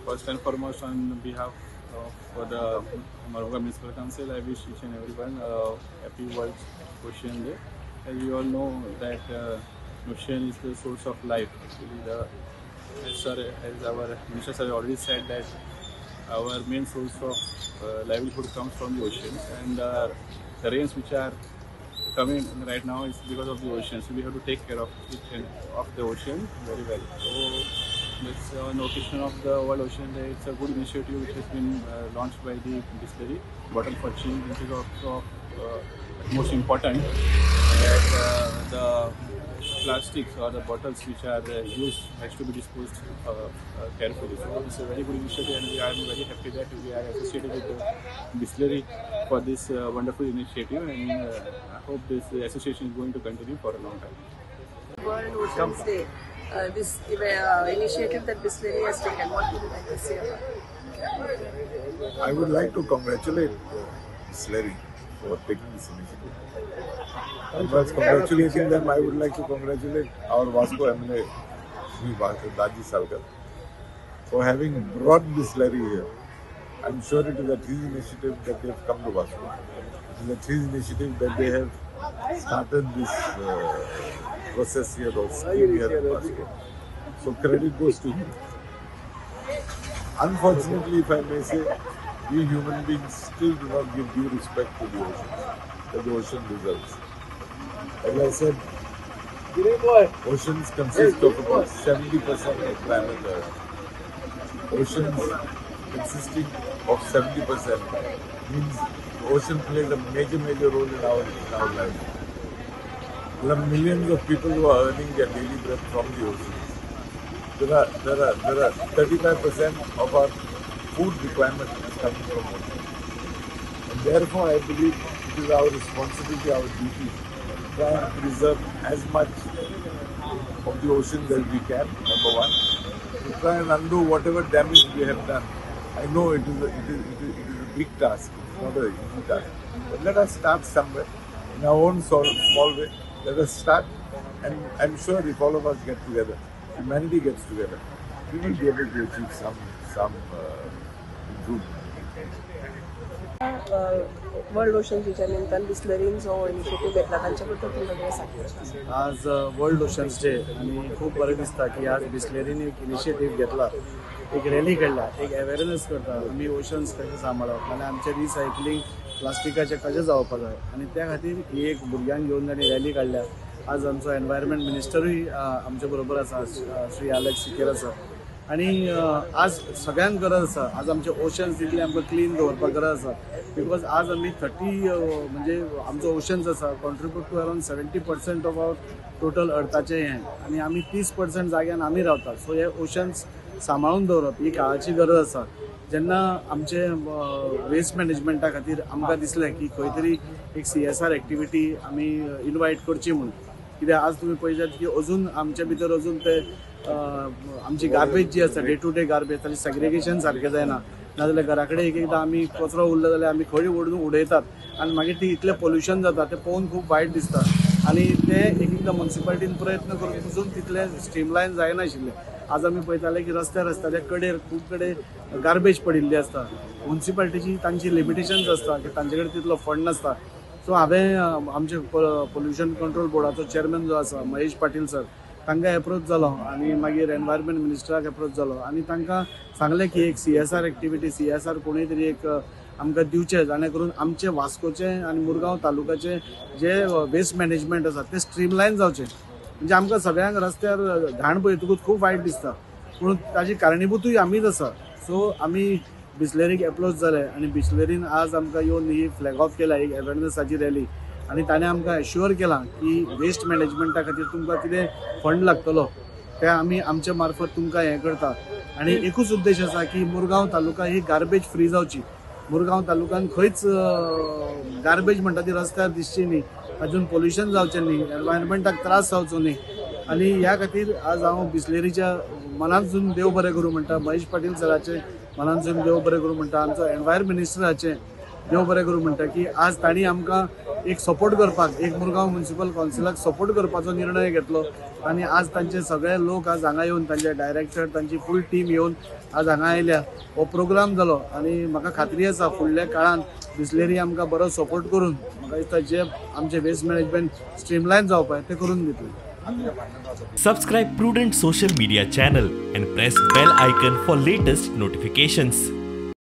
First and foremost, on behalf of the Marmugao Municipal Council, I wish each and everyone a happy World Ocean Day. As we all know that ocean is the source of life. Actually, as our Minister sir already said that our main source of livelihood comes from the oceans, and the rains which are coming right now is because of the ocean. So we have to take care of it and of the ocean very well. So this on occasion of the World Ocean Day, it's a good initiative which has been launched by the Bisleri Bottle for Change, which is also of most important that the plastics or the bottles which are used has to be disposed carefully. So it's a very good initiative, and we are very happy that we are associated with the Bisleri for this wonderful initiative, and I hope this association is going to continue for a long time. World Oceans Day, this initiative that Bisleri has taken, what would you like to say about it? I would like to congratulate Bisleri for taking this initiative. And whilst congratulating them, I would like to congratulate our Vasco MLA, Shri Daji Salkar, for having brought Bisleri here. I'm sure it is at his initiative that they have come to Vasco. It is at his initiative that they have started this process here or scheme here in Vasco. So credit goes to him. Unfortunately, if I may say, we human beings still do not give due respect to the oceans, that the ocean deserves. As I said, oceans consist of about 70% of planet Earth. Oceans consisting of 70% means the ocean plays a major, major role in our life. There are millions of people who are earning their daily bread from the oceans. There are 35% of our food requirement is coming from oceans. And therefore, I believe it is our responsibility, our duty, to try and preserve as much of the oceans as we can, number one. To try and undo whatever damage we have done. I know it is a big task, it's not an easy task. But let us start somewhere, in our own sort of small way. Let us start, and I'm sure if all of us get together, humanity gets together, we will be able to achieve some improvement. World oceans डेच्या निमतान बिस्लरीन जो initiative घेतला तांच्या बद्दल तुमकां कितें सांगचें? आज world oceans day आनी खूब बरें दिसता की आज बिस्लरीन एक इनिशिएटीव घेतला, एक रॅली काडल्या, एक अवेरनेस करता आमी ओशन्स कशें सांबाळप आनी आमचें रिसायकलींग प्लास्टिकाचें कशें जावपाक जाय, आनी त्या खातीर ही एक भुरग्यांक घेवन तांणी रॅली काडल्या. आज आमचो एनवायरमेंट मिनिस्टरूय आमचे बरोबर आसा, श्री आलेक्स सिकेर आसा, आनी आज सगळ्यांक गरज आसा. आज आमचे ओशन्स तितले आमकां क्लीन दवरपाक गरज आसा, because आज आमी 30 म्हणजे आमचो ओशन्स आसा contribute to around 70% of our total अर्थाचें हें, आनी आमी 30% जाग्यान आमी रावतात. सो हे ओशन्स सांबाळून दवरप ही काळाची गरज आसा. जेन्ना आमचे वेस्ट मॅनेजमेंटा खातीर आमकां दिसलें की खंय तरी एक CSR activity आमी इनवायट करची म्हूण, कित्याक आज तुमी पळयशात की अजून आमचे भितर अजून ते आमची गार्बेज जी आसा डे टू डे गार्बेज ताचें सेग्रिगेशन सारकें जायना, नाजाल्यार घरा कडेन एक एकदां आमी कचरो उरलो जाल्यार आमी खंय ओडून उडयतात आनी मागीर ती इतलें पोल्युशन जाता तें पळोवन खूब वायट दिसता. आनी ते एक एकदां मुन्सिपालिटीन प्रयत्न करून पसून तितलें स्ट्रीमलायन जायनाशिल्लें. आज आमी पळयताले की रस्त्याच्या कडेर खूब कडेन गार्बेज पडिल्ली आसता. मुन्सिपालिटीची तांची लिमिटेशन्स आसता की तांचे कडेन तितलो फंड नासता. सो हांवें आमचे पोल्युशन कंट्रोल बोर्डाचो चेअरमॅन जो आसा महेश पाटील सर, तांकां एप्रोच जालो आनी मागीर एनवायरमेंट मिनिस्टराक एप्रोच जालो आनी तांकां सांगलें की एक CSR activity, CSR कोणूय तरी एक आमकां दिवचें, जाणे करून आमचे वास्कोचें आनी मुरगांव तालुकाचें जे वेस्ट मॅनेजमेंट आसा तें स्ट्रीमलायन जावचें. म्हणजे आमकां सगळ्यांक रस्त्यार घाण पळयतकूच खूब वायट दिसता, पूण ताची कारणीभूतूय आमीच आसा. सो आमी बिस्लरीक एप्रोच जाले आनी बिस्लरीन आज आमकां येवन ही फ्लॅग ऑफ केला, एक अवेरनेसाची रॅली, आनी ताणें आमकां एश्युअर केलां की वेस्ट मॅनेजमेंटा खातीर तुमकां कितें फंड लागतलो ते आमी आमचे मार्फत तुमकां हें करता. आनी एकूच उद्देश आसा की मुरगांव तालुका ही गार्बेज फ्री जावची. मुरगांव तालुक्यान खंयच गार्बेज म्हणटा ती रस्त्यार दिसची न्ही, तातूंत पोल्युशन जावचें न्ही, एनवायरमेंटाक त्रास जावचो न्ही. आनी ह्या खातीर आज हांव बिस्लेरीच्या मनांतसून देव बरें करूं म्हणटा, महेश पाटील सराचें मनांतसून देव बरें करूं म्हणटा, आमचो एनवायरमेंट मिनिस्टराचें देव बरें करूं म्हणटा की आज तांणी आमकां एक सपोर्ट करपाक, एक मुरगांव म्युनिसिपल कावन्सिलाक सपोर्ट करपाचो निर्णय घेतलो. आनी आज तांचे सगळे लोक आज हांगा येवन, तांचे डायरेक्टर, तांची फूल टीम येवन आज हांगा आयल्या. हो प्रोग्राम जालो आनी म्हाका खात्री आसा फुडल्या काळान बिस्लेरी आमकां बरो सपोर्ट करून म्हाका दिसता जे आमचे वेस्ट मॅनेजमेंट स्ट्रीमलायन जावपाक ते करून दितले. Subscribe Prudent social media channel and press bell icon for latest notifications.